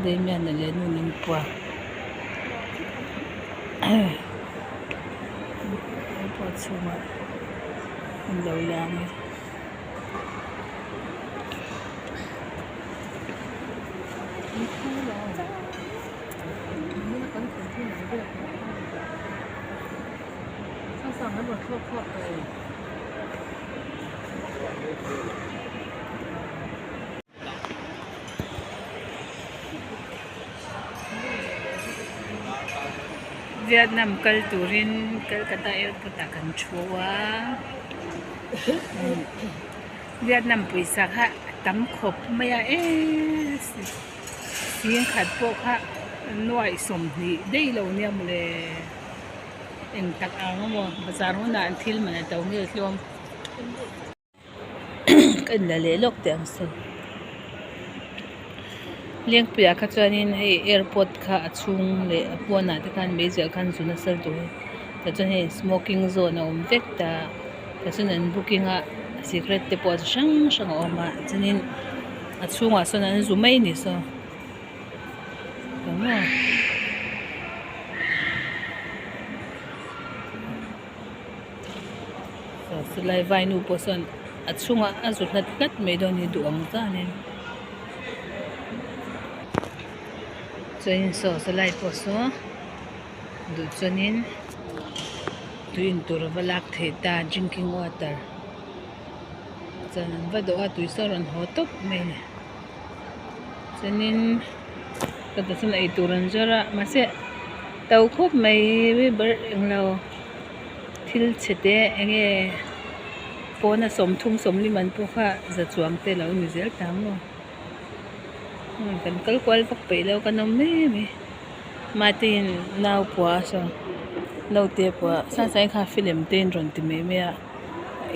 Damian-a leh nu min pua airport chhungah an lo lang a. Vietnam kal turin Kolkata airport ah kan thu a Vietnam pawisa kha a tam khawp mai a eee singkhat pawh kha nuaih sawmhnih daih lo nia mawle eng tak ang emaw bazar hunah an thil man a to nge hlawm. Ka inla leh lawk teh ang saw Lengpuiah kha chuanin hei airport kha a chhung leh a pawnah te khan meizial khan zu nasa lutuk a tah chuan hei smoking zone a awm vek ta tah chuan an booking a cigarette te pawh chi hrang hrang a awm a chuanin a chhungah sawn an zu mai a ni saw eng maw. Silai vainu pawh sawn a chhungah a zu hlat hlat mai dawn a ni duh ang zanin chuanin saw silai pawh saw duh chuanin tui in tur a va lak theih ta drinking water chuan an va dawh a tui saw a rawn haw tawp mai a ni chuanin chutah chuan eitur an zawrh a mahse to khawp mai ber englo. Thil chhe te eng nge pawna sawmthum sawmlim an pawh kha za chuang te lo ni zel ta maw kan kal kual vak peih lo kan awm mai mai mahtin nau pua saw naute pua sangsai kha film te in rawn ti mai mai a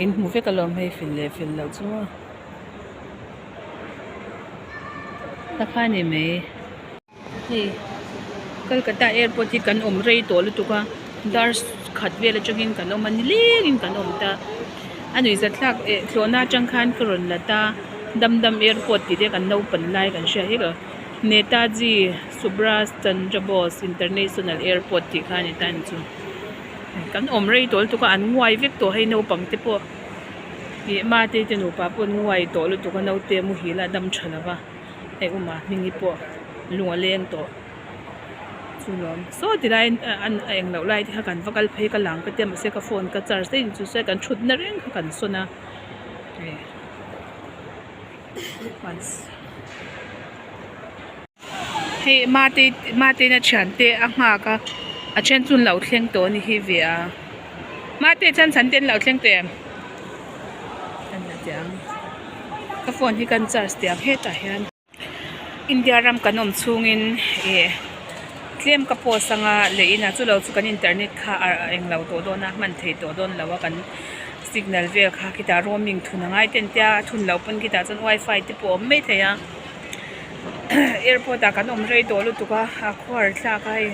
in hmu vek alawm hei fil leh fil loh chu maw ta kha ni mai. Hei Kolkata airport hi kan awm rei tawh lutuk a dar khat vel atangin kan awm a nilengin kan awm ta a nuihzat thlak eh thlawhna atang khan ka rawn la ta dam dam airport tih te kan naupan lai kan hria hi Netaji Subhas Chandra Bose international airport tih kha a ni ta ni chu kan awm rei tawh lutuk a an nguai vek tawh hei naupang te pawh ih mate te nupa pawh an nguai tawh lutuk a naute muhil a dam tha lova. Hei uma hming hi pawh lung a leng tawh chu lawm saw ti lai an a eng loh lai te kha kan va kal phei ka lang ka tia mahse ka phone ka charge daih chu sawi kan thut na reng kha kan sawn a hei mate mate in a thiante a nghak a a then chu an lo thleng tawh a ni hi ve a mate chuan chhan te an lo thleng tawh em. Ka phone hi kan charge tiang hetah hian India ram kan awm chhungin ih tlem ka post anga leh inah chu lo chu kan internet kha a englo tawh dawn a hman thei tawh dawn lo a kan signal vel kha khitah roaming thun a ngai te an tia a thun loh pawn khitah chuan wifi te pawh a awm maithei a airport ah kan awm rei tawh lutuk a a khuar thlak a hei.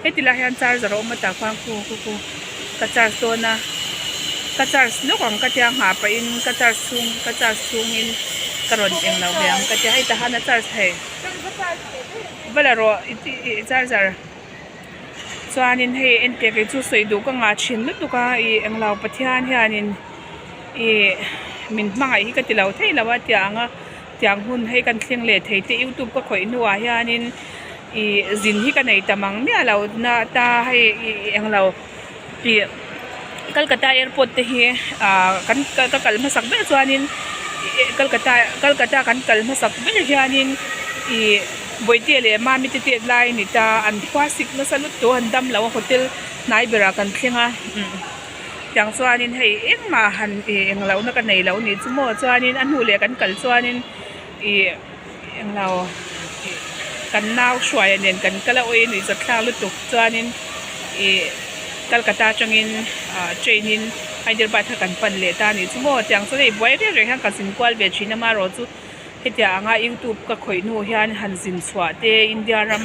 Heti lai hian charger a awm a tah khan khu khu khu ka charge dawn a ka charge lawk ang ka tia nghah pahin ka charge chhung ka charge chhungin ka rawn eng lo ve ang ka tia hei tah hian a charge thei va la rawh i charger chuanin hei entir kei chu sawi duh ka ngah thin lutuk a ih englo Pathian hianin ih min hmangaih hi ka ti lo thei lo a tiang a. Tiang hun hei kan thleng leh thei te youtube ka khawih hnuah hianin ih zin hi ka nei ta mang miah lo na ta hei ih englo ih Kolkata airport te hi ah kan ka kal hmasak ber chuanin Kolkata Kolkata kan kal hmasak ber hianin ih Bawihtea leh Mami te tet lai a ni ta an khua sik nasa lutuk a an dam lo a hotel hnai berah kan thleng a. Tiang chuanin hei engmah han ih englohna ka nei lo nih chu maw chuanin a hnu leh kan kal chuanin ih englo ih kan nau hruaia nen kan kal a awi a nuihzat thlak lutuk chuanin ih Kolkata atangin ah train in Hyderabad kha kan pan leh ta a nih chu maw tiang chuan hei buai reng reng hian ka zin kual ve thin amaherawhchu hetiang anga youtube ka khawih hnu hian han zin chhuah te India ram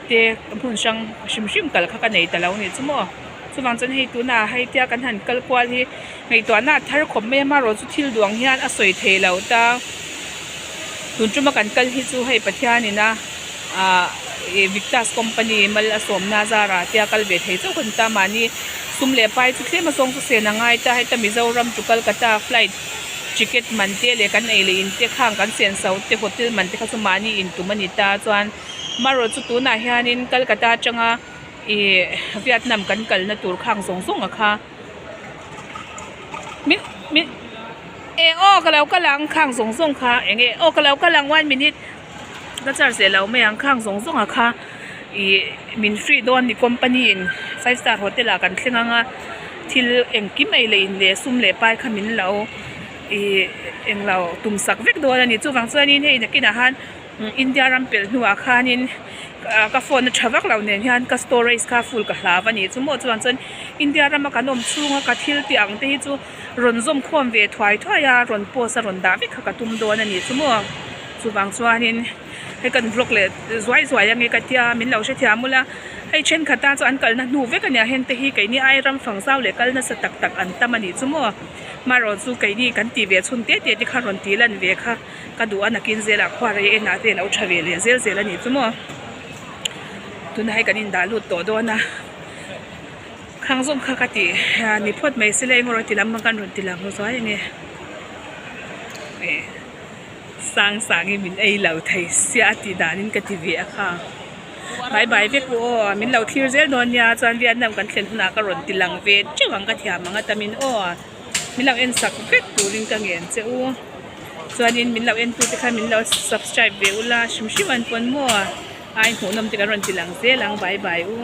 te hmun hrang hrim hrim kal kha ka nei ta lo a nih chu maw. Chuvang chuan hei tunah hei tia kan han kal kual hi ngaihtuahna a thar khawp mai a amaherawh chu thil duang hian a sawi thei lo ta tun tuma kan kal hi chu hei Pathianin a Ahh ih Victus company mal a sawmna zara tia kal ve thei chauh ka ni ta mahni sum leh pai chu tlem a zawng chu sen a ngai ta heta Mizoram to Kolkata flight ticket man te leh kan ei leh in te khang kan sen so te hotel man te kha chu mahni in tum a ni ta chuan marawh chu tunah hianin Kolkata atanga ih Vietnam kan kalna tur khang zawng zawng a kha min min eng aw ka lo kal ang khang zawng zawng kha eng nge aw ka lo kal ang one minute ka charge leh lo mai ang khang zawng zawng a kha ih min free dawn ni company in five star hotel ah kan thleng ang a thil engkim ei leh in leh sum leh pai kha min lo ih englo tum sak vek dawn a ni chuvang chuanin hei nakinah han India ram pelh hnuah khanin ka phone a tha vak lo nen hian ka storage kha full ka hlau a ni chu maw chuvang chuan India rama kan awm chhunga ka thil tih ang te hi chu rawn zawm khawm ve thuai thuai a rawn post a rawn dah vek kha ka tum dawn a ni chu maw chuvang chuanin hei kan vlog leh zuai zuai ange ka tia min lo hrethiam ula hei thenkhat a chu an kalna hnu vek a nia heng te hi keini ai ram fang zau leh kal nasa tak tak an tam a ni chu maw marawh chu keini kan tih ve chhun te te te kha rawn tih lan ve kha. Ka duh a nakin zelah khuar ei enah te alo tha ve leh zel zel a nih chu maw tunah hei kan indah lut tawh dawn a khang zawng kha ka tih ni phawt mai se la eng erawh ti lam ang kan rawn ti lang zuai ang e eh sang sang hi min ei lo thei sia a tih danin ka ti ve a kha bye bye vek u aw min lo thlir zel dawn nia chuan Vietnam kan thlen hunah ka rawn ti lang ve teuh ang ka thiam ang a tamin aw. Min lo en sak vek turin ka ngen che u. Chuanin min lo en tute khan min lo subscribe ve ula hrim hrim an pawn maw. Ai hmuhnawm te kan rawn ti lang zel ang bye bye u.